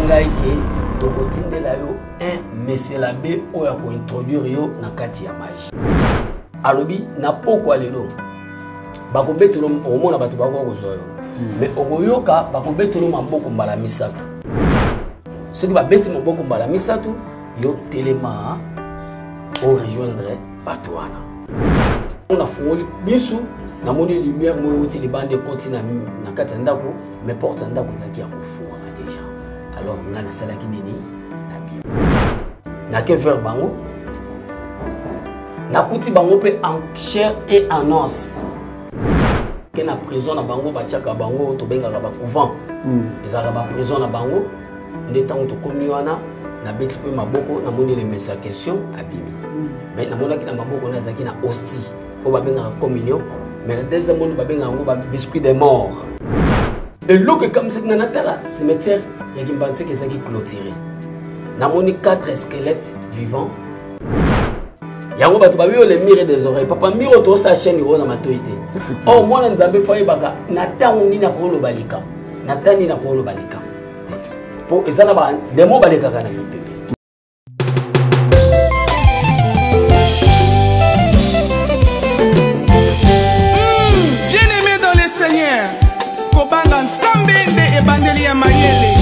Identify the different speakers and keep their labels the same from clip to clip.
Speaker 1: ngai ke tokotindela yo un meselabe oyo akointroduire yo na kati ya magie. Alobi na pokwa lelo bakobetelo, okomona bato bakoka kozwa yo, mais okoyoka bakobetelo maboko mbala misato. Soki babeti maboko mbala misato, yo telema o rejoindre bato wana. Nafungoli bisu, namoni lumière moko euti libanda ekoti na kati ya ndako, mais porte ya ndako ezalaki ya kofungwama déjà. Alors ngai nasalaki nini? Nabimi, nake vers bango, nakuti bango mpe en chair et en os. Ke na prison na bango batiaka bango, tobengaka bacouvent, ezalaka baprison na bango. Nde ntango tokomi wana, nabeti mpe maboko, namoni le monsieur ya question abimi. Mais namonaki na maboko na azalaki na hostie oyo babengaka communion, mais na deuxième monde babengaka yango babiscuit de mort. Eloko ekamisaki nga, natala cimetière ya Kimbanseke ezalaki clôturé, namoni 4 squelettes vivants. Yango bato babi oyo le mire des oreilles, papa miro, toosala chaîne oyo na matoi te. Or mwana Nzambe fo ayebaka na ntango nini akoloba likambo, na ntango nini akoloba likambo, mpo eza na bademo balekaka na mipepe.
Speaker 2: Bien-aimé dans le Seigneur, kobanga Nzambe nde ebandeli ya mayele.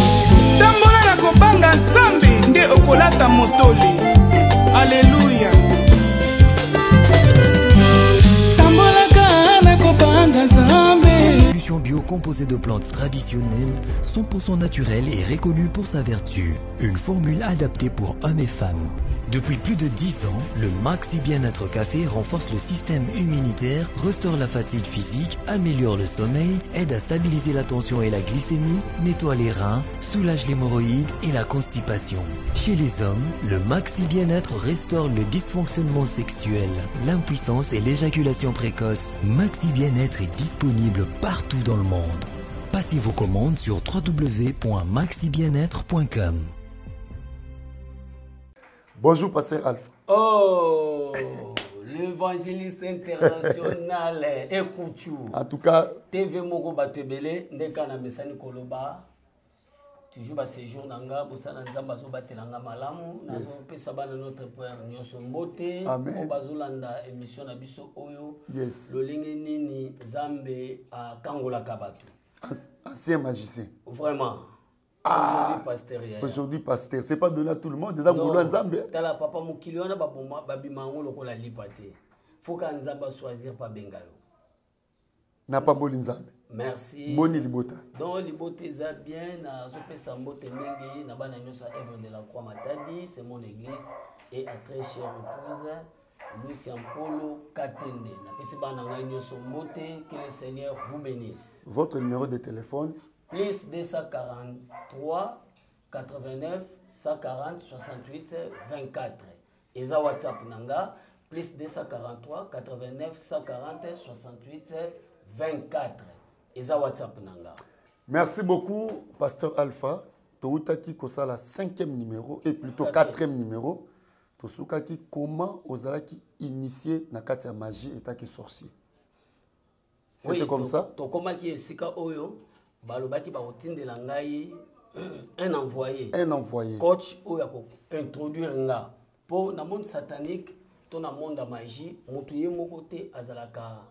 Speaker 2: Tambola na kobanga Nzambe nde okolata motole. Aleluya. Tambolaka na kobanga Nzambe.
Speaker 3: Solution bio composée de plantes traditionnelles, 100% naturelles et reconnue pour sa vertu. Une formule adaptée pour hommes et femmes. Depuis plus de 10 ans, le Maxi Bien-être Café renforce le système immunitaire, restaure la fatigue physique, améliore le sommeil, aide à stabiliser la tension et la glycémie, nettoie les reins, soulage l'hémorroïde et la constipation. Chez les hommes, le Maxi Bien-être restaure le dysfonctionnement sexuel, l'impuissance et l'éjaculation précoce. Maxi Bien-être est disponible partout dans le monde. Passez vos commandes sur www.maxibienêtre.com.
Speaker 4: Bonjour, Pasteur Alpha.
Speaker 1: Oh, l'évangéliste international Ekouchou.
Speaker 4: En tout cas,
Speaker 1: TV moko bato ebele ndeka na mesani koloba toujours ba séjour na nga, bosana Nzambe azobatela nga malamu. Nazopesa bana notre père nyonso mbote
Speaker 4: Amen.
Speaker 1: oyo bazolanda émission na biso oyo. Lolenge nini Nzambe akangolaka bato.
Speaker 4: Ancien magicien.
Speaker 1: Vraiment. Aujourd'hui pasteur Yaya.
Speaker 4: Aujourd'hui pasteur, c'est pas donné à tout le monde. Eza ngolu ya Nzambe.
Speaker 1: Tala papa, mokili wana baboma babima yango lokola lipa te. Foka Nzambe achoisir mpe abenga yo.
Speaker 4: Napamboli Nzambe.
Speaker 1: Merci.
Speaker 4: Boni libota?
Speaker 1: Donc libota eza bien. Nazopesa mbote mingi na bana nyonso ya Œuvre de la Croix Matadi, c'est mon église, et à très chère épouse Lucia Mpolo Katende. Napesi bana ngai nyonso mbote, que le Seigneur vous bénisse.
Speaker 4: Votre numéro de téléphone?
Speaker 1: Plus 243 89 140 68 24. Eza WhatsApp na nga, plus 243 89 140 68 24. Eza WhatsApp na nga.
Speaker 4: Merci beaucoup, Pasteur Alpha. Toutaki kosala cinquième numéro, et plutôt
Speaker 1: Quatrième.
Speaker 4: quatrième numéro. Tosukaki comment ozalaki initié na kati ya magie etaki sorcier. C'était
Speaker 1: Oui,
Speaker 4: comme ça?
Speaker 1: Tokomaki esika oyo balobaki bakotindela ngai un envoyé.
Speaker 4: Un envoyé.
Speaker 1: Coach oyo akointroduire nga. Po na monde satanique to na monde ya magie, moto ye moko te azalaka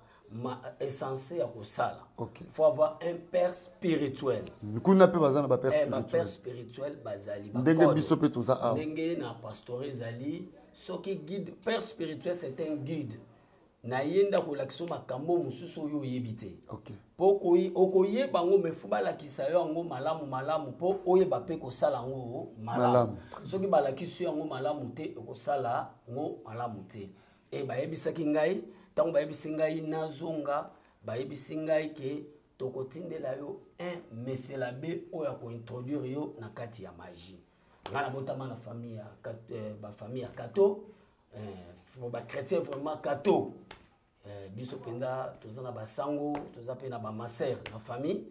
Speaker 1: essentiel ya kosala. Faut avoir un père spirituel.
Speaker 4: Kuna mpe baza na ba père
Speaker 1: Eh, ba
Speaker 4: spirituel.
Speaker 1: père spirituel bazali, ba
Speaker 4: Ndenge
Speaker 1: code.
Speaker 4: biso mpe toza awa.
Speaker 1: Ndenge na pasteur ezali, soki guide, père spirituel c'est un guide. Na ye nde akolakisa yo makambo mosusu oyo oyebi te. Po okoyeba yango, mais fo balakisa yo yango malamu malamu po oyeba mpe kosala yango malamu.
Speaker 4: Malamu.
Speaker 1: Soki balakisi yo yango malamu te, okosala yango malamu te. E bayebisaki ngai, ntango bayebisi ngai nazonga, bayebisi ngai ke tokotindela yo un meselabe oyo akointroduire yo na kati ya magie. Ngai nabotama na famille ya ba famille ya Kato, ba chrétien vraiment Kato. Biso mpenza toza na basango, toza mpe na ba masœur na famille.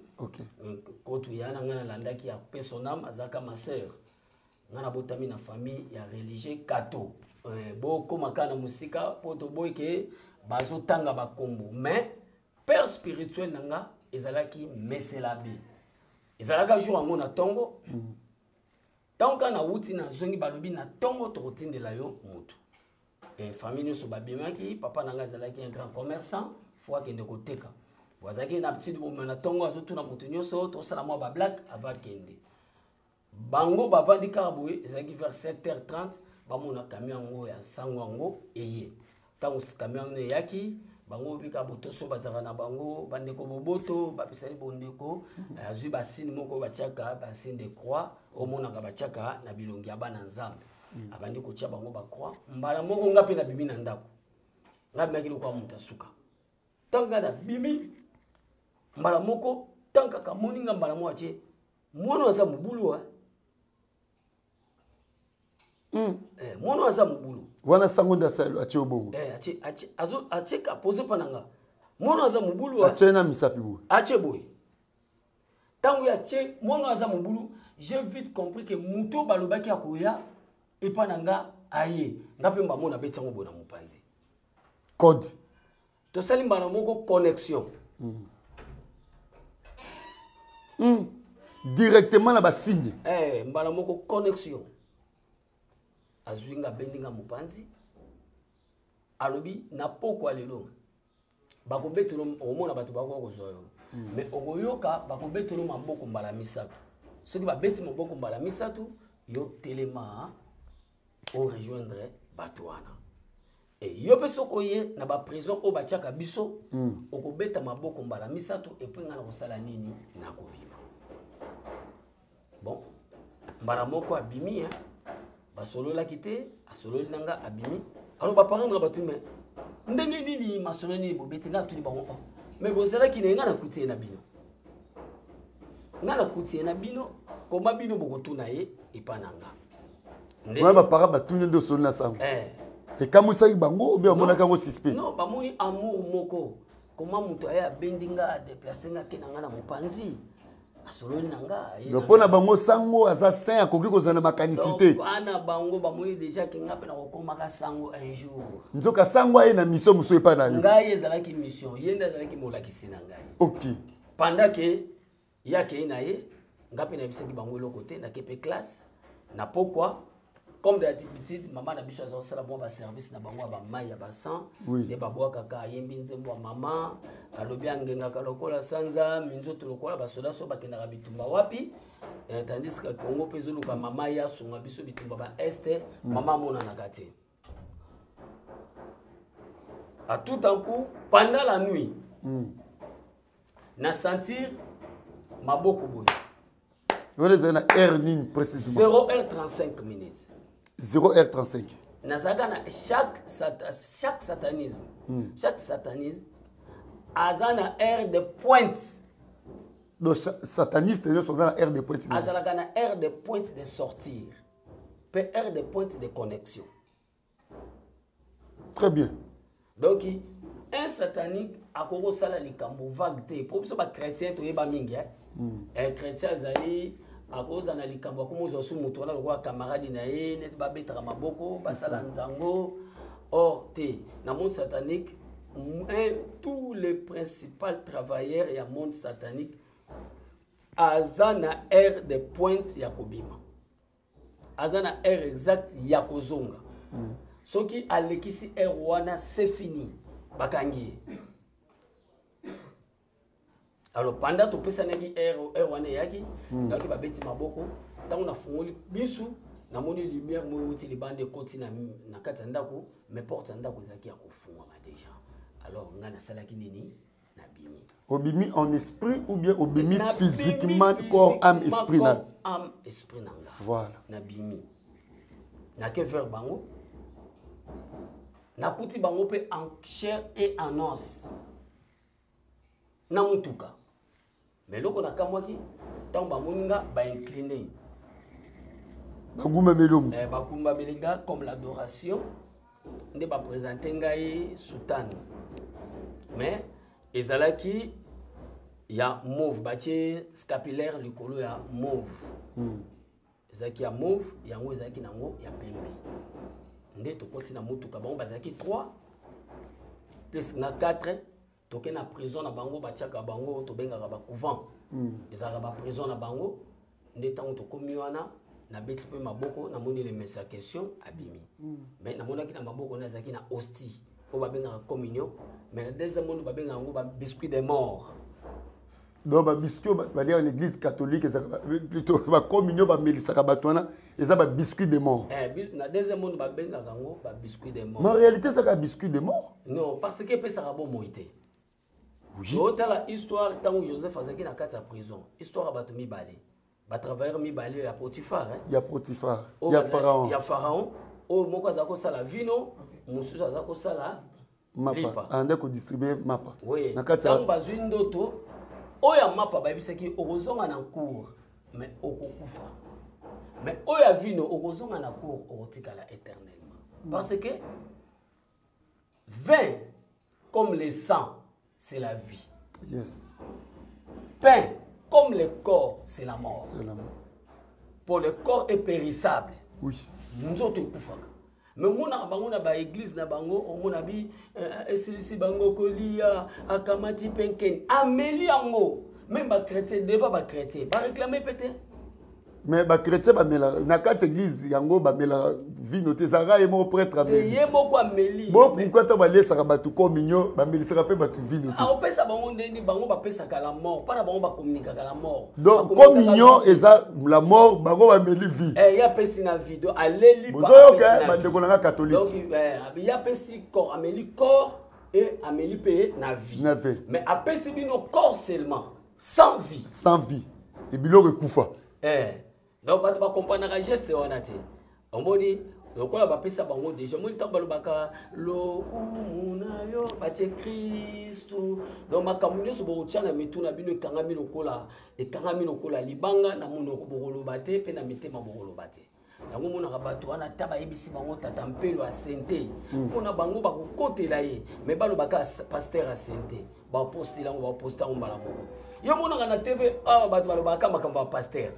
Speaker 1: Kotu ya na ngai nalandaki ya pe son âme azalaka masœur. Ngai nabotami na famille ya religieux Kato. Bokóma kaka na mosika mpo toboyi ke bazotanga bakombo. Mais père spirituel na nga ezalaki Meselabe. Ezalaka jour yango na ntongo. Ntango kaka nawuti, nazongi, balobi na ntongo tokotindela yo motu. E famille nyonso babimaki. Papa na ngai azalaki un grand commerçant, fo akende koteka. Bo azalaki na habitude bomema na ntongo, azotuna motu nyonso, tosala mwa bablagues avant akende. Bango bavandi kaka boye, ezalaki vers 7h30, bamona camion yango ya sango yango eye. Ntango camion yango eyaki, bango bika botoso bazalaka na bango, bandeko boboto bapesani bondeko. Azwi basigne moko batiaka, basigne de croix omonaka batiaka na bilongi ya bana Nzambe. Abandi kotia bango bacroix. Mbala moko nga mpe nabimi na ndako. Nga bimaki lokola moto asuka. Ntango nga nabimi, mbala moko, ntango kaka amoni nga, mbala moko atie: "Mwana aza mobulu." Mwana aza mobulu.
Speaker 4: Wana sango nde atie yo bongo?
Speaker 1: Eh, atie apose mpa na nga: "Mwana aza mobulu."
Speaker 4: Atie na misapi boye?
Speaker 1: Atie boye. Ntango ye atie "mwana aza mobulu", j'ai vite compris que moto balobaki akoya epa na nga aye. Nga mpe mbamona abeti yango boye na mopanzi.
Speaker 4: Code.
Speaker 1: Tosali mbala moko connexion.
Speaker 4: Directement na basigne.
Speaker 1: Mbala moko connexion. Azwi nga, abendi nga mopanzi, alobi: "Na pokwa lelo bakobetela, okomona bato bakoka kozwa yo, mais okoyoka bakobetela maboko mbala misato. Soki babeti maboko mbala misato, yo telema orejoindre bato wana. E yo mpe soki oye na baprison oyo batiaka biso, okobeta maboko mbala misato, et puis ngai nakosala nini? Nakobima." Bon, mbala moko abimi, hein. Basololaki te, asololi na nga, abimi. Alors baparent nga batuni: "Mais ndenge nini? Masolo nini bobeti?" Nga atuni bango: "Oh, mais bozalaki na ye, nga nakuti ye na bino, nga nakuti ye na bino, koma bino bokotuna ye epa na nga?"
Speaker 4: Wana baparent batuni nde osoli na sango?
Speaker 1: Eh.
Speaker 4: Ekamwisaki bango obe bamonaki yango suspect?
Speaker 1: Non, bamoni amour moko, koma moto aye, abendi nga, adeplace nga, ake na nga na mopanzi, asololi na nga, aye na
Speaker 4: mpo na bango sango aza saint, akoki kozala na makanisi te.
Speaker 1: Bana bango bamoni déjà ke nga mpe nakokomaka sango un jour.
Speaker 4: Nzoka sango aye na mission mosusu epai na yo.
Speaker 1: Ngai ezalaki mission, ye nde azalaki molakisi na ngai. Pendant ke ye akei na ye, nga mpe nayebisaki bango eloko te. Nake mpe classe na pokwa comme d'habitude. Mama na biso aza kosala mwa baservice na bango ya bamai ya basan. Nde babwakaka, ayembi nzembo ya mama, alobi: "Angengaka lokola sanza, minzoto lokola basoda so bakendaka bitumba wapi." Tandis que Congo mpe ezoluka mama ye asunga biso bitumba ba Est. Mama amonanaka te. À tout un coup, pendant la nuit, na sentir maboko boye.
Speaker 4: Wana ezali na heure nini précisément?
Speaker 1: 0 heure 35 minutes.
Speaker 4: 0 heure 35.
Speaker 1: Nazalaka na chaque satanisme, chaque satanisme aza na heure de pointe.
Speaker 4: Donc sataniste nyonso aza na heure de pointe na ye.
Speaker 1: Azalaka na heure de pointe de sortir mpe heure de pointe de connexion.
Speaker 4: Très bien.
Speaker 1: Donc un satanique akoki kosala likambo vague te, mpo biso bachrétien toyeba mingi, eh? Un chrétien azali, akozala na likambo, akomozwa su moto wana lokola camarade na ye, neti babetaka maboko, basala nzango. Or te, na monde satanique, tous les principaux travailleurs ya monde satanique aza na heure de pointe ya kobima, aza na heure exacte ya kozonga. Soki alekisi heure wana, c'est fini, bakangi ye. Alors pendant topesanaki heure, heure wana eyaki, nayoki babeti maboko. Ntango nafungoli bisu, namoni lumière moko euti libanda, ekoti na kati ya ndako, mais porte ya ndako ezalaki ya kofungwama déjà. Alors ngai nasalaki nini? Nabimi.
Speaker 4: Obimi en esprit ou bien obimi
Speaker 1: Nabimi
Speaker 4: physiquement, corps, âme,
Speaker 1: physiquement,
Speaker 4: esprit na
Speaker 1: corps, âme, esprit na nga. Nabimi, nake vers bango, nakuti bango mpe en chair et en os na mutuka. Mais eloko nakamwaki, ntango bamoni nga, baincline.
Speaker 4: Bagumbameli yo motu?
Speaker 1: Eh, bagumbameli nga comme l'adoration. Nde baprésente ngai soutane, mais ezalaki ya mauve, batie scapulaire likolo ya mauve. Ezalaki ya mauve, yango ezalaki nango ya pembe. Nde tokoti na motuka, bango bazalaki 3 plus nga 4. Toke na prison na bango batiaka bango, tobengaka bacouvent. Ezalaka baprison na bango. Nde ntango tokomi wana, Nabeti mpe maboko, namoni le monsieur ya question abimi. Mais namonaki na maboko na azalaki na hostie oyo babengaka communion, mais na deuxième monde babengaka yango babiscuit de mort.
Speaker 4: Donc babiscuit oyo baliaka na église catholique, ezalaka plutôt bacommunion bamelisaka bato wana, eza babiscuit de mort.
Speaker 1: Eh, na deuxième monde babengaka yango babiscuit de mort.
Speaker 4: Mais en réalité ezalaka biscuit de mort.
Speaker 1: Non, parce que epesaka bomoi te. Otala histoire ntango Joseph azalaki na kati ya prison, histoire ya bato mibale, batravailleur mibale ya Potiphar, hein?
Speaker 4: Ya Potiphar, ya Pharaon.
Speaker 1: Ya Pharaon oyo moko aza kosala vino, mosusu aza kosala
Speaker 4: mapa, ande kodistribue mapa.
Speaker 1: Oui. Na kati ntango bazwi ndoto oyo ya mapa, bayebisaki okozonga na cour mais okokufa, mais oyo ya vino okozonga na cour, okotikala éternellement, parce que vin comme le sang, c'est la vie. Pain comme le corps, c'est la mort.
Speaker 4: C'est la mort.
Speaker 1: Pour le corps est périssable. Nzoto ekufaka. Mais omonaka bango na baeglize na bango, omona bi esilisi bango kolia, akamati mpe nkeni, ameli yango. Même bachrétien, devant bachrétien, baréclame mpe te.
Speaker 4: Mais bachrétien bamelaka na kati église yango, bamelaka vino te, ezalaka ye moko prêtre ameli.
Speaker 1: Ye moko ameli.
Speaker 4: Bon, pourquoi to baliesaka bato communion, bamelisaka mpe bato vino te?
Speaker 1: Akopesa bango ndeni? Bango bapesaka la mort mpa na bango, bacommunikaka la mort.
Speaker 4: Donc communion eza la mort, bango bameli vie.
Speaker 1: Eh, ye apesi na vie, donc aleli.
Speaker 4: Bozoyoka, bandeko na nga catholique?
Speaker 1: Donc ye apesi corps, ameli corps et ameli mpe na vie.
Speaker 4: Na vie.
Speaker 1: Mais apesi bino corps seulement, sans vie.
Speaker 4: Sans vie, ebiloko ekufa.
Speaker 1: Eh, donc bato bakompranaka geste wana te. Omoni lokola bapesa bango déjà, omoni ntango balobaka lokumu na yo, batie Kristu. Donc makambo nyonso bokotia na mitu na bino ekangami lokola, ekangami lokola libanga na monoko, bokoloba te, mpe na mitema bokoloba te. Yango omonaka bato wana, ata bayebisi bango tata Mpelo asente, mpona bango bakokotela ye, mais balobaka pasteur asente, bapostela yango, baposte yango mbala moko. Yo omonaka na TV awa bato balobaka makambo ya pasteur,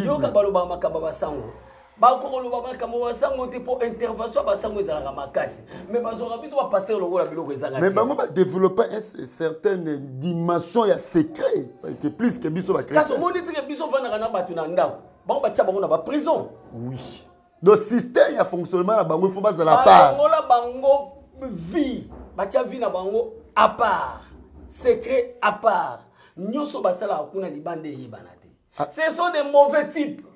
Speaker 1: yoka balobaka makambo ya basango, bakokoloba makambo ya basango te, mpo intervention ya basango ezalaka makasi. Mais bazwaka biso bapasteur lokola biloko ezanga.
Speaker 4: Mais bango badéveloppe une certaine dimension ya secret que plus que biso.
Speaker 1: Kasi omoni teke biso ovandaka na bato na ndako, bango batia bango na baprison.
Speaker 4: Oui, donc système ya fonctionnement na bango, il faut bazala part.
Speaker 1: Balongola bango vie, batia vie na bango à part, secret à part. Nyonso basalaka kuna libanda eyebana te. Ah. Ce sont des mauvais types.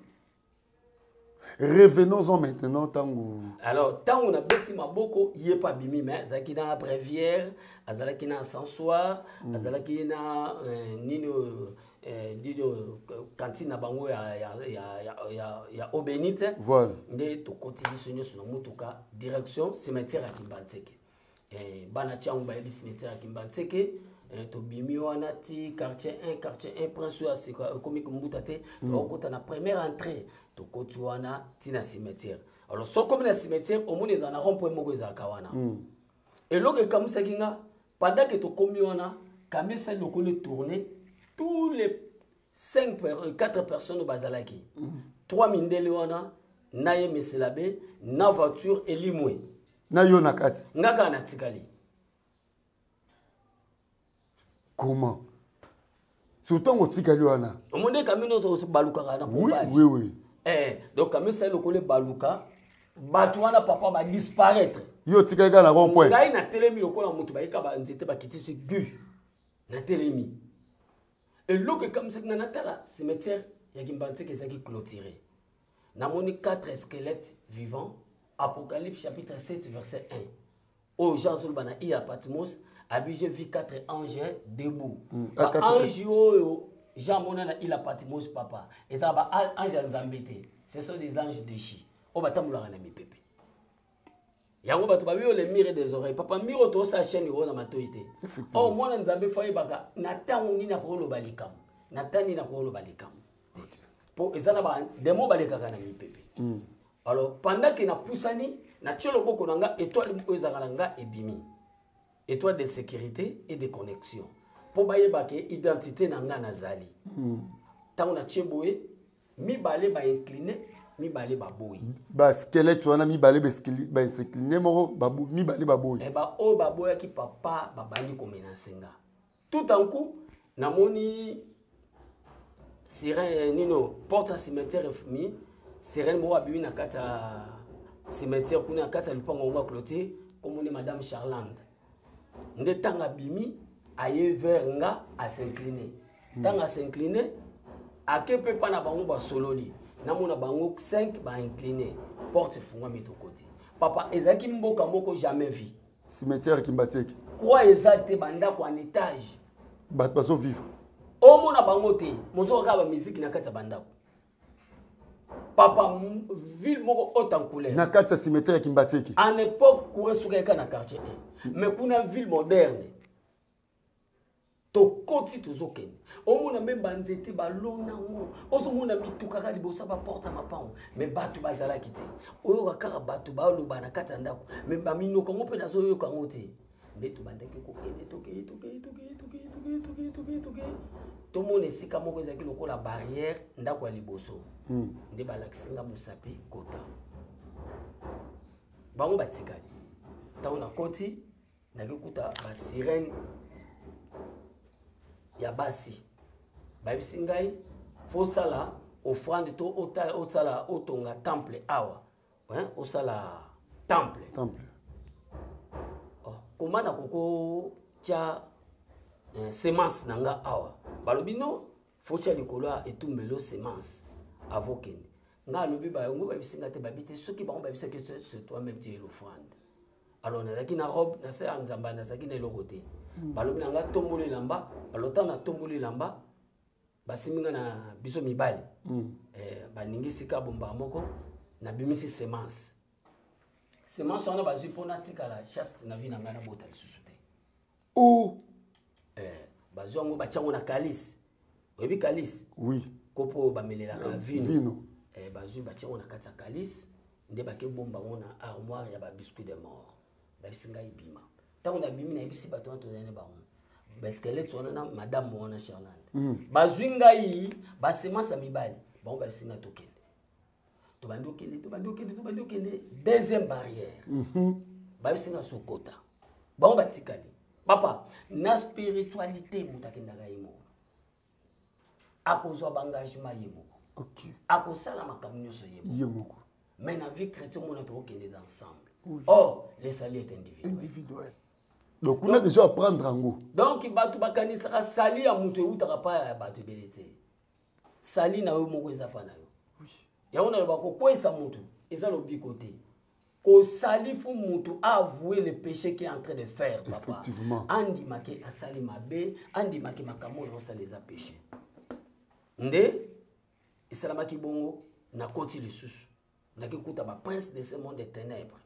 Speaker 4: Revenons-en maintenant ntango.
Speaker 1: Alors ntango nabeti maboko, ye mpe abimi, mais azalaki na bréviaire, azalaki na encensoir, azalaki na nini oyo, nini oyo, cantine na bango ya eau bénite. Nde tokoti biso nyonso na motuka, direction cimetière ya Kimbanseke. Eh, bana tiango bayebi cimetière ya Kimbanseke. Eh, tobimi wana ti quartier 1, quartier 1 prince oyo asika ekomi kombuta te. Tokokota na première entrée, tokoti wana ti na cimetière. Alors soki okomi na cimetière, omoni ezala na rond point moko ezalaka wana. Eloko ekamusaki nga, pendant que tokomi wana, camion esali lokola etourne, tous les 5, 4 personnes oyo bazalaki, 3 mindele wana na ye meselabe na voiture elimwe.
Speaker 4: Na yo na kati?
Speaker 1: Nga kaka natikali.
Speaker 4: Comment? Surtout ntango otikali wana.
Speaker 1: Omoni camion oyo balukaka na pompage?
Speaker 4: Oui.
Speaker 1: Eh, donc camion esali lokola ebaluka, bato wana papa badisparaître.
Speaker 4: Yo otikali kaka na rond point.
Speaker 1: Ngai natelemi lokola moto bayika banzete bakitisi gu, natelemi. Eloko ekamisaki nga, natala cimetière ya Kimbanseke ezalaki clôturé, namoni 4 squelettes vivants. Apocalypse chapitre 7 verset 1 oyo Jean azoloba na île ya Patmos, abi je vis quatre anges debout. Baange oyo Jean amona na île ya Patmos, papa, ezala baange ya Nzambe te, ce sont des anges déchus oyo batambolaka na mipepe. Yango bato babi oyo le mire des oreilles, papa, mire oyo toosala chaîne oyo na matoi te. Oyo mwana Nzambe fo ayebaka na ntango nini akoloba likambo, na ntango nini akoloba likambo, mpo eza na bademo balekaka na mipepe. Alors pendant que napusani, natie loboko na nga, étoile oyo ezalaka na nga ebimi, étoile de sécurité et de connexion, mpo bayeba ke identité na nga nazali. Ntango natie boye, mibale baincline, mibale baboyi.
Speaker 4: Basquelette wana mibale baincline, moko mibale baboyi.
Speaker 1: Eh, baoyo baboyaki, papa, babandi komenacer nga. Tout en coup namoni sirène, nino, porte ya cimetière efumi. Sirène moko abimi na kati ya cimetière kuna na kati ya lupango yango ya clôture, komoni madame Charlande. Nde ntango abimi, aye vers nga, as'incline. Ntango as'incline, ake mpe mpa na bango, basololi, namona bango 5 baincline, porte efungwami, tokoti. Papa, ezalaki mboka moko jamais vu.
Speaker 4: Cimetière Kimbanseke.
Speaker 1: Croix eza te, bandako en étage.
Speaker 4: Bato bazovivre.
Speaker 1: Omona bango te, mozoka kaka bamiziki na kati ya bandako. Papa, ville moko haute en couleur.
Speaker 4: Na kati ya cimetière ya Kimbanseke.
Speaker 1: En époque, courant soki ayaka na quartier 1, mais kuna ville moderne. Tokoti, tozokende, omona me banzete balona yango, ozomona mituka kaka liboso ya baporte ya mapango, me bato bazalaki te. Oyoka kaka bato baloba na kati ya ndako, me baminoko yango mpe nazoyoka yango te. Nde tobandaki kokende, tokei, tokei, tokei, tokei, tokei, tokei, tokei, tokei, tomona esika moko ezalaki lokola barrière, ndako ya liboso. Nde balakisi nga mosapi, kota. Bango batikali. Ntango nakoti, nakikuta basirène ya basi. Bayebisi ngai fosala offrande to osala, otonga temple awa, hein, osala temple.
Speaker 4: Temple.
Speaker 1: Oh, koma nakokotia semence na nga awa? Balobi no, fotia likolo ya etumbelo semence avokende. Nga alobi bango bayebisi nga te, babi te soki bango bayebisaki, c'est toi même tu es l'offrande. Alors nazalaki na robe na se ya nzamba, nazalaki na eloko te. Balobi na nga tomboli elamba. Balota na tomboli elamba, basimbi nga na biso mibali. Baningisi ka bombaka moko, nabimisi semence. Semence wana bazwi mpo natikala chaste na vie na ngai, nabota lisusu te.
Speaker 4: Oh.
Speaker 1: Bazwi yango, batia yango na calice. Oyebi calice?
Speaker 4: Oui.
Speaker 1: Kopo oyo bamelelaka vino.
Speaker 4: Vino.
Speaker 1: Bazwi, batia yango na kati ya calice, nde bakebomba yango na armoire ya babiscuit de mort. Bayebisi ngai bima. Ntango nabimi, nayebisi bato wana tozali na bango, basquelette wana na madame wana Charlande. Bazwi ngai basemence ya mibali bango, bayebisi ngai tokende. Tobandi okende, tobandi okende, tobandi okende, deuxième barrière. Bayebisi ngai sokota, bango batikali. Papa, na spiritualité, moto akendaka ye moko, akozwa baengagement ye moko, akosala makambo nyonso ye moko.
Speaker 4: Ye moko.
Speaker 1: Mais na vie chrétien, mona tokokende ensemble. Or le salut est individuel.
Speaker 4: Individuel. Donc kuna déjà apprendre yango.
Speaker 1: Donc bato bakanisaka salut ya moto eutaka pa ya bato ebele te. Salut na yo moko eza pa na yo. Yango naloba, kokweyisa moto eza lobiko te. Kosali fu moto avouer le péché qui est en train de faire, papa. Andimaki asali mabe, andimaki makambo oyo osala eza péché. Nde esalamaki bongo. Nakoti lisusu, nakikuta baprince de ce monde de ténèbres.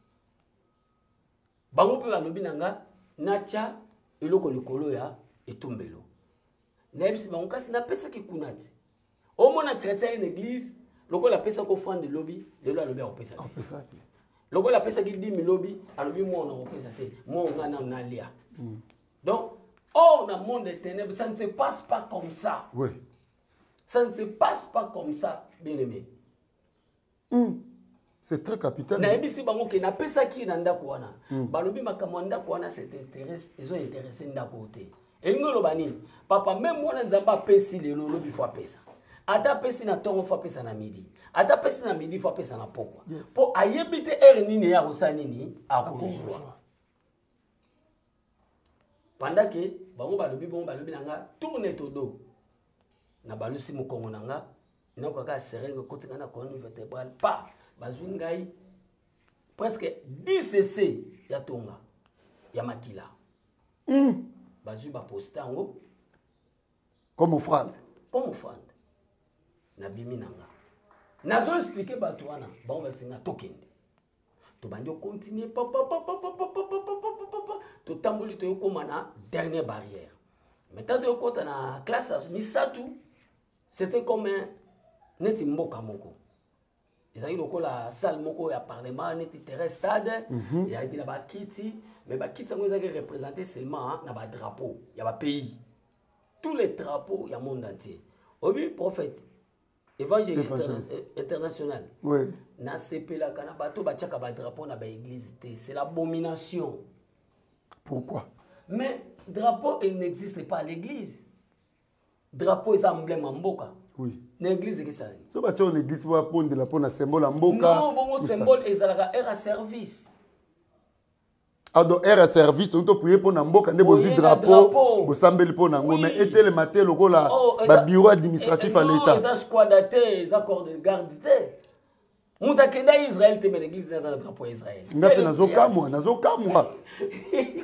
Speaker 1: Bango mpe balobi na nga natya eloko likolo ya etumbelo. Nayebisi bango kasi napesaki kuna ti. Omona chrétien ye na église, lokola apesaki offrande lobi, lelo alobi akopesa te.
Speaker 4: Apesa te.
Speaker 1: Lokola apesaki dimi lobi, alobi mwana akopesa te, mwa nga nanu nalia. Donc or na monde des ténèbres, ça ne se passe pas comme ça. Ça ne se passe pas comme ça, bien aimé.
Speaker 4: C'est très capital.
Speaker 1: Nayebisi bango ke napesaki na ndako wana. Balobi makambo ya ndako wana, c'est intéresse, ezo intéresse ndako te. Elingi oloba nini, papa? Même wana Nzambe apesi lelo, olobi fo apesa. Ata apesi na ntongo, fo apesa na midi. Ata apesi na midi, fo apesa na pokwa. Mpo ayebi te heure nini ye akosala nini, akozwa. Pendant ke bango balobi bongo, balobi na nga tourne ton dos. Na balusi mokongo na nga, nayoka kaka seringue ekoti nga na colonne vertébrale. Pa bazwi ngai presque 10 cc ya tonga ya makila. Bazwi, baposte yango.
Speaker 4: Comme offrande.
Speaker 1: Comme offrande. Nabimi na nga, nazo expliquer bato wana, bango basinga tokende. Tobandi okontinue, papapapapapapapapapa, totamboli, toyokóma na dernière barrière. Maintenant toyokɔta na classe ya misato. C'était comme un neti mboka moko ezalaki lokola salle moko ya parlement, neti terrain stade. Ezalaki na bakiti, mais bakiti yango ezalaki représenté seulement na badrapeau ya bapays, tous les drapeaux ya monde entier. Obi prophète évangile international. Nasepelaka na bato batiaka badrapeau na baéglise te, c'est l'abomination.
Speaker 4: Pourquoi?
Speaker 1: Mais drapeau, il n'existe pas à l'église. Drapeau eza emblème ya mboka.
Speaker 4: Oui.
Speaker 1: Na église ekesala nini?
Speaker 4: So batia na église mpo bapondela mpo na symbole ya mboka.
Speaker 1: Non, bongo symbole ezalaka aire ya service.
Speaker 4: Ah, donc aire ya service tolingi toprier mpo na mboka nde bozwi drapeau bosambeli mpo na yango, mais etelema te lokola
Speaker 1: oh,
Speaker 4: babureau administratif ya l'état.
Speaker 1: Eza squada te, eza corps de garde te. Moto akenda Israel te, mais l'église aza na drapeau ya Israel.
Speaker 4: Nga mpe nazokamwa, nazokamwa,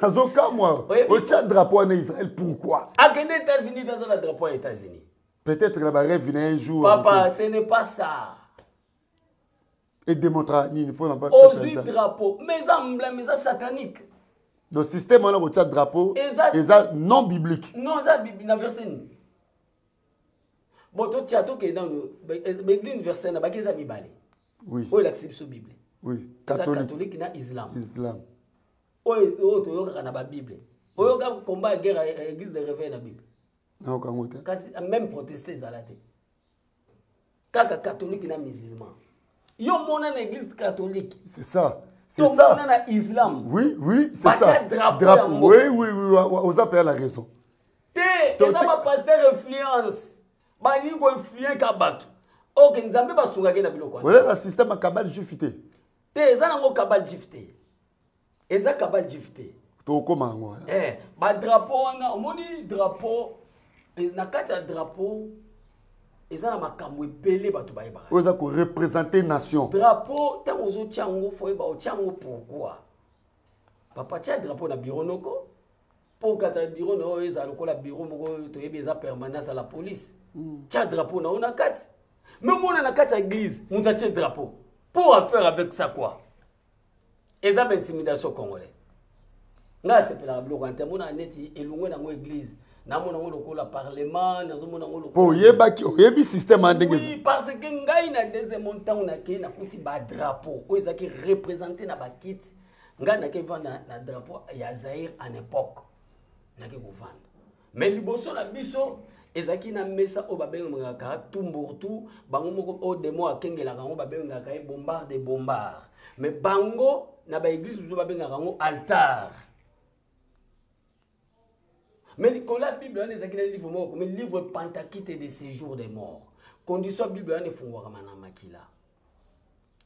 Speaker 4: nazokamwa. Otya drapeau wana Israel pourquoi?
Speaker 1: Akende États-Unis te, aza na drapeau ya États-Unis.
Speaker 4: Peut-être na barêve na un jour.
Speaker 1: Papa, ce n'est pas ça.
Speaker 4: Edémontra nini mpona
Speaker 1: ozwi drapeau? Mais eza emblème, eza satanique.
Speaker 4: Donc système wana kotia drapeau eza non biblique?
Speaker 1: Non, eza na verset nini? Bon, totia, tokende nano baeglise verset na baki eza mibale oyo elakisi biso Bible.
Speaker 4: Eza
Speaker 1: catholique na islam.
Speaker 4: Islam.
Speaker 1: Oyo toyokaka na babible, oyoka combat ya guerre ya église de réveil na Bible?
Speaker 4: Nayoka yango te.
Speaker 1: Kasi même proteste ezala te, kaka catholique na musulman. Yo mona na église catholique.
Speaker 4: C'est ça, c'est ça.
Speaker 1: Mona na islam.
Speaker 4: Oui, c'est ça.
Speaker 1: Drapeau, drapeau.
Speaker 4: Oui, oza mpe la raison.
Speaker 1: Te, eza bapasteur influence, balingi koinflue ka bato. Ok, Nzambe basungaki na biloko
Speaker 4: wana. Oza système ya cabale juif te?
Speaker 1: Te, eza nango cabale juif te, eza cabale juif te.
Speaker 4: Tokóma yango.
Speaker 1: Eh, badrapeau wana, omoni drapeau, na kati ya drapeau eza na makambo ebele bato bayebaka.
Speaker 4: Oyo eza koreprésente nation.
Speaker 1: Drapeau, ntango ozotia yango, faut oyeba otia yango pourquoi. Papa, tia drapeau na bureau noko mpo okata ya bureau na oyo ezala lokola bureau moko oyo toyebi eza permanence ya la police. Tia drapeau na yo na kati. Me omona na kati ya église moto atie drapeau pour affaire avec ça quoi? Eza baintimidation congolais. Ngai asepelaka biloko wana te. Amonaka neti elongwe nango église, namona yango lokola parlement, nazomona yango.
Speaker 4: Mpo oyebaki, oyebi système ya ndenge.
Speaker 1: Oui, parce que ngai na deuxième monde, ntango nakei, nakuti badrapeau oyo ezalaki représente na bakiti. Ngai nakei vanda na drapeau ya Zaire en époque, nakei kovanda. Mais liboso na biso ezalaki na mesa oyo babengaka tumburtu. Bango moko oyo demo akengelaka yango, babengaka ye bombarde bombard. Mais bango na baeglise mosusu babengaka yango altar. Mais likolo ya Bible wana ezalaki na livre moko komi livre pentakite de séjour des morts. Condition ya Bible wana efungwaka na makila.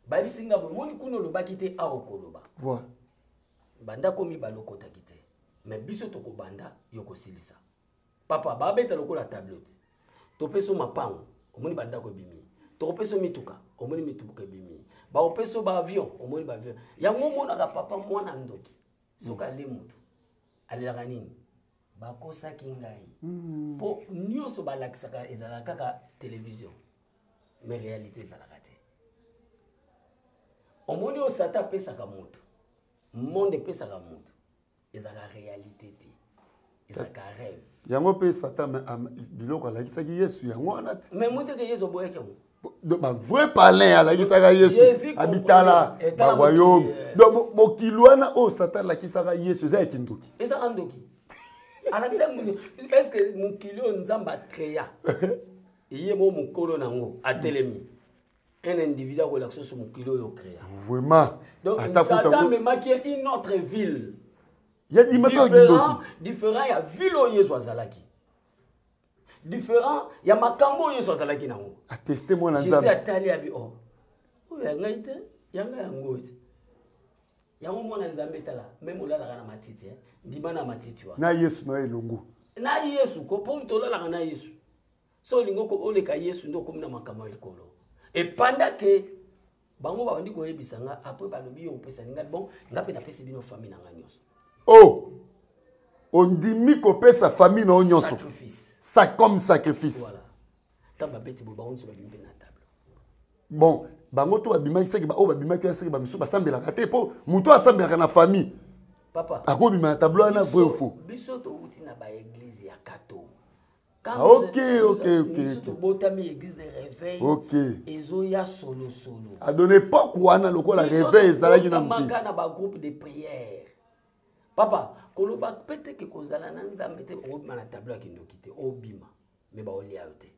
Speaker 1: Bayebisi nga boye: moni kuna olobaki te, awa okoloba.
Speaker 4: Voilà.
Speaker 1: Bandako mibale okotaki te, mais biso tokobanda yo kosilisa. Papa, babeta lokola tableau ti topesa yo mapango, omoni bandako ebimi. Tokopesa yo mituka, omoni mituka ebimi. Baopesa yo baavion, omoni baavion. Yango omonaka, papa, mwana ndoki soki ale moto alelaka nini? Bakosaki ngai. Mpo nyonso balakisaka ezalaka kaka télévision, mais réalité ezalaka te. Omoni oyo Satan apesaka moto, monde epesaka moto, ezalaka réalité te, ezalaka rêve.
Speaker 4: Yango mpe Satan biloko alakisaki Yesu yango wana te.
Speaker 1: Mais mo teke Yesu aboyaki yango.
Speaker 4: Donc bavrai palin alakisaka Yesu abitala baroyaume. Donc mokili wana oyo Satan alakisaka Yesu eza ya kindoki.
Speaker 1: Ezaka ndoki alakisa moto. Est ce que mokili oyo Nzambe acréa, ye mo mokolo nango atelemi, un individu akolakisa so mokili oyo ocréa?
Speaker 4: Vraiment.
Speaker 1: Donc Satan amemaki ye une autre ville.
Speaker 4: Ya dimension ya kindoki.
Speaker 1: Différent ya ville oyo Yesu azalaki, différent ya makambo oyo Yesu azalaki nango.
Speaker 4: Ateste mwana.
Speaker 1: Jésus
Speaker 4: Nzambe.
Speaker 1: Atali abi: o oyo ya ngai te, ya ngai yango te. Yango mwana Nzambe, tala, meme olalaka na matiti, eh? Ndima na matiti wana.
Speaker 4: Na Yesu na elongo.
Speaker 1: Na Yesu ko, mpo moto olalaka na Yesu, so olingi oleka Yesu nde okomi na makambo ya likolo. Epanda ke bango babandi koyebisa nga après, balobi: yo opesani nga. Bon, nga mpe napesi bino famille na nga nyonso.
Speaker 4: Oh, ondimi kopesa famille na yo nyonso?
Speaker 1: Sacrifice.
Speaker 4: Ça comme sacrifice.
Speaker 1: Voilà. Ntango babeti boye, bango nyonso babimi mpe na table.
Speaker 4: Bon, bango to babimaki seke, oyo babimaki wana seke bamisusu basambelaka te, mpo moto asambelaka na famille
Speaker 1: Papa,
Speaker 4: akobima na tableau wana, vrai ou faux?
Speaker 1: Biso touti na baeglise ya kato.
Speaker 4: Ah, ok.
Speaker 1: Tobotami église de réveil. Ezoya solosolo.
Speaker 4: Adon époque wana lokola réveil ezalaki na mote.
Speaker 1: Maka na bagroupe de prière, papa, koloba mpe te ke kozala na Nzambe te, okobima na tableau ya kindoki te. Obima, me baolia yo te,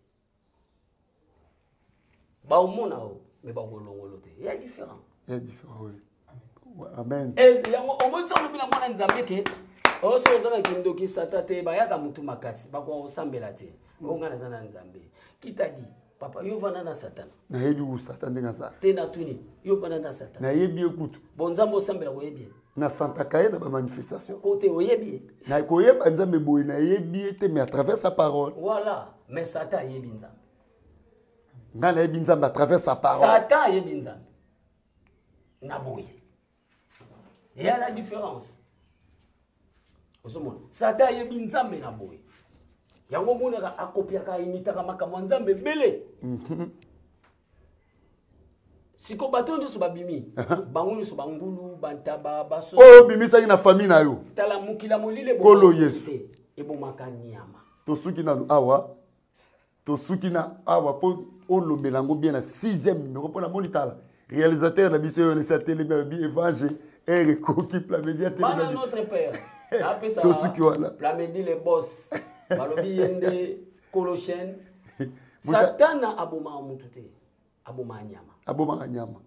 Speaker 1: baomona yo, me bakolongolo te. Ya différent.
Speaker 4: Ya différent, oui. Amen.
Speaker 1: Yango omoni, so olobi na mwana Nzambe ke oso oza na kindoki, Sata te, bayaka motu makasi, bakoka kosambela te. Oyo ngai naza na Nzambe. Qui t'a dit? Papa, yo vanda na Satana.
Speaker 4: Nayebi ku Satan ndenge aza.
Speaker 1: Te natuni, yo vanda na Satana.
Speaker 4: Nayebi ye kutu.
Speaker 1: Bon Nzambe osambela koyebi ye.
Speaker 4: Nasantaka ye na bamanifestation.
Speaker 1: Kote oyebi ye.
Speaker 4: Na koyeba Nzambe boye nayebi ye te mais à travers sa parole.
Speaker 1: Voilà, mais Satan ayebi Nzambe.
Speaker 4: Ngai nayebi Nzambe à travers sa parole.
Speaker 1: Satan ayebi Nzambe. Na boye. Il y a la différence. Ozomona. Satan ayebi Nzambe na boye. Yango omonaka akopiaka aimitaka makambo ya Nzambe ebele. Siko bato nyonso babimi bango nyonso bangulu bantaba baso
Speaker 4: oyo obimisaki na famille na yo.
Speaker 1: Tala mokili ya molili
Speaker 4: Nkolo Yesu.
Speaker 1: te ebomaka nyama.
Speaker 4: Tosuki nanu awa, tosuki na awa mpo olobela yango bien na 6e numéro mpo namoni tala réalisateur na biso oyo nesi atelemi alobi evange ere ekoki Plamedi
Speaker 1: bana
Speaker 4: atelemi.
Speaker 1: Notre père apesa
Speaker 4: Tosuki wana.
Speaker 1: Plamedi le boss, balobi ye nde kolo chaîne. Satana abomaka mutu te, abomaka nyama.
Speaker 4: Abomaka nyama.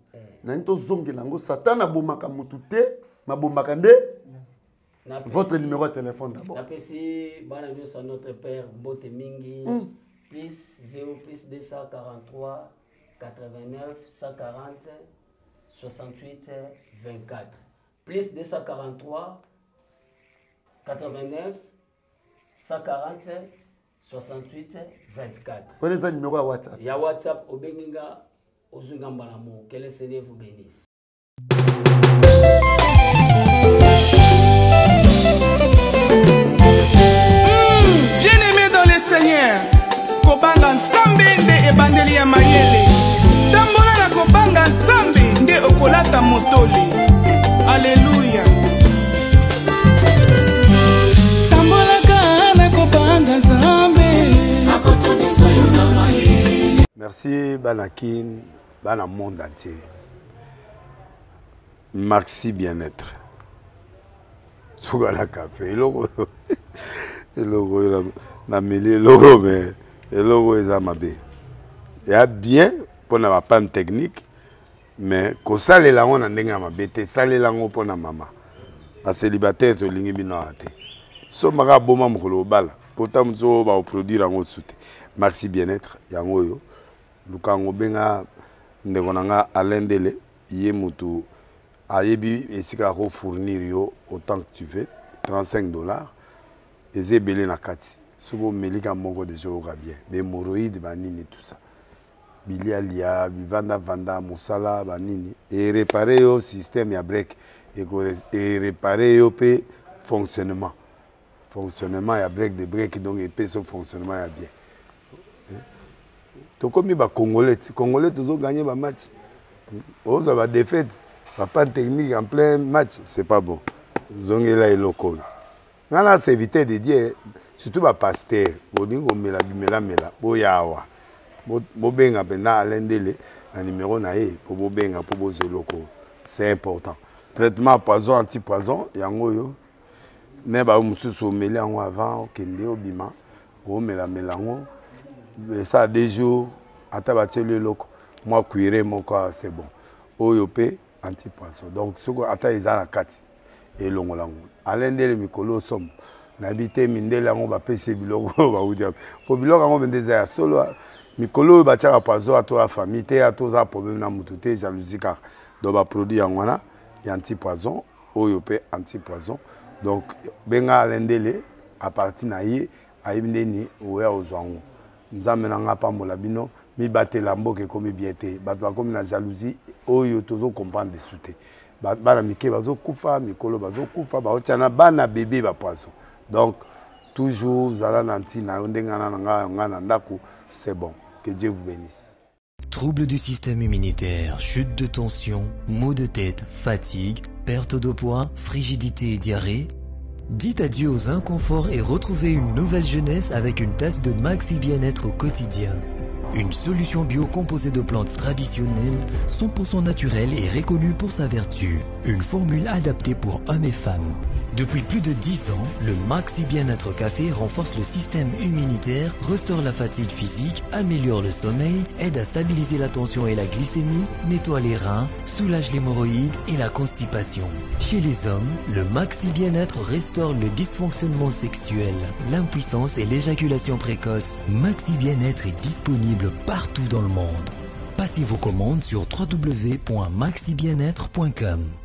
Speaker 4: Nani tozongela yango? Satan abomaka mutu te, mabomaka nde. Votre numéro ya téléphone d'abord.
Speaker 1: Napesi bana nyonso ya notre père mbote mingi. Plus 0 plus 243 89 140 68 24, plus 243 89 140 68 24.
Speaker 4: Wana eza numéro ya WhatsApp.
Speaker 1: Ya WhatsApp, obengi nga, ozwi nga mbala moko. Que le Seigneur vous bénisse.
Speaker 2: Bien-aimé dans le Seigneur, kobanga Nzambe nde ebandeli ya mayele. Tambola na kobanga Nzambe nde okolata motole. Aleluya. Tambolaka na kobanga Nzambe.
Speaker 5: Merci bana Kin, bana monde entier. Maxi bien-être. Suka na café eloko oyo, eloko oyo nameli eloko, mais eloko oyo eza mabe. Ya bien mpona bapanne technique, mais kosalela yango na ndenge ya mabe te. Salela yango mpona mama bacélibataire, tolingi bino awa te. Sombaka aboma mokolo obala pota mosusu oyo bakoproduire yango su te. Maxi bien-être yango oyo, luka yango, benga ndeko na nga Alain Ndele, ye motu ayebi esika akofournir yo autant que tu veux. 35 $ eza ebele na kati. Soki omelika moko deja, oyoka bien. Bahémorroïde, banini, tout ça, bilialia, bivandavanda, mosala banini, erépare yo système ya break, erépare yo mpe fonctionnement ya break de break. Donc epesi yo fonctionnement ya bien. Tokomi bacongolais ti congolais, tozoganye bamatch, ozwa badéfaite, bapanne technique en plein match, c'est pas bon. Zongela eloko oyo. Nga na serviteur de Dieu, surtout bapasteur, bolingi komela bimelamela, boya awa, bobenga mpenza Alain Ndele na numéro na ye mpo bobenga mpo bozwa eloko oyo, c'est important. Traitement poison, anti poison yango oyo ne bayo mosusu omeli yango avant okende obima, omelamela yango esala 2 jours, ata batieli eloko mwa cuire moko, c'est bon. Oyo mpe anti poison, donc soki ata eza na kati, elongola yango. Alain Ndele mikolo osomo nayebi te mindele yango bapesi biloko oyo bauti wapi, po biloko yango mpenza eza ya solo. Mikolo oyo batiaka poison, ato ya famille te, ato oza problème na motu te, jalousie kaka. Donc baproduit yango wana ya anti poison, oyo mpe anti poison. Donc benga Alain Ndele, à partir na ye ayebi ndeni oya ozwa yango. Nzambe na nga apambola bino. Mibatela, mboka ekomi bien te, bato bakomi na jalousie oyo tozocomprendre desu te. Bana mike bazokufa, mikolo bazokufa, baotia na bana bebe bapoison. Donc toujours zala na ntina yo ndenge na nga na ndako, c'est bon. Que Dieu vous bénisse.
Speaker 3: Troubles du système immunitaire, chute de tension, maux de tête, fatigue, perte de poids, frigidité et diarrhée. Dites adieu aux inconforts et retrouvez une nouvelle jeunesse avec une tasse de Maxi Bien-être au quotidien. Une solution bio composée de plantes traditionnelles, 100% naturelles et reconnue pour sa vertu. Une formule adaptée pour hommes et femmes. Depuis plus de 10 ans, le Maxi Bien-être Café renforce le système immunitaire, restaure la fatigue physique, améliore le sommeil, aide à stabiliser la tension et la glycémie, nettoie les reins, soulage l'hémorroïde et la constipation. Chez les hommes, le Maxi Bien-être restaure le dysfonctionnement sexuel, l'impuissance et l'éjaculation précoce. Maxi Bien-être est disponible partout dans le monde. Passez vos commandes sur www.maxibienêtre.com.